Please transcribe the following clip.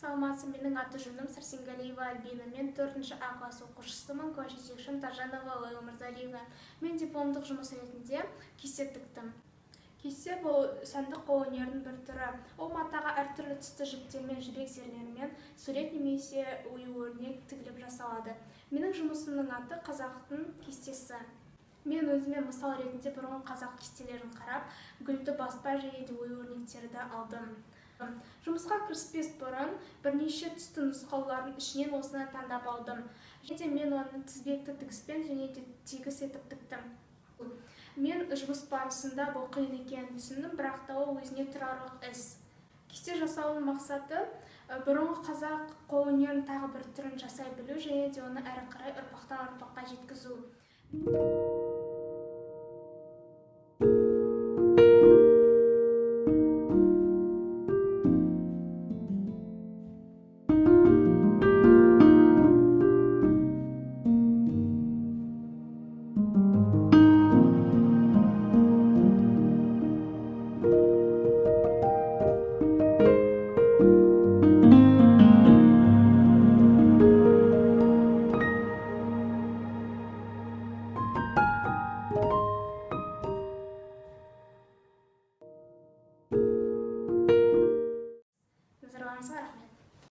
Саламатсыз, менің аты жөнім Сәрсенгалиева Альбина. Мен 4 А класс оқушысымын, класс жетекшім Тажанова Лейла Мырзалиевна. Мен дипломдық жұмыс ретінде кесте тіктім. Кесте бұл сәндік қолөнердің бір түрі. Ол матаға әртүрлі түсті жіптермен, жібек зерлермен сурет немесе ою-өрнек тігіліп жасалады. Менің жұмысымның аты «Қазақтың кестесі». Мен өзіме мысал ретінде бұрынғы қазақ кестелерін қарап, гүлді баспа және де ою-өрнектерді алдым. Жұмысқа кіріспес бұрын бірнеше түсті нұсқаулардың ішінен осыны таңдап алдым. Және де мен оны тізбекті тігіспен және де тегіс етіп тіктім. Мен жұмыс барысында бұл қиын екенін түсіндім, бірақ та ол өзіне тұрарлық іс. Кесте жасаудың мақсаты бұрынғы қазақ қолөнерінің тағы бір түрін жасай білу және де оны әрі қарай ұрпақтан ұрпаққа жеткізу.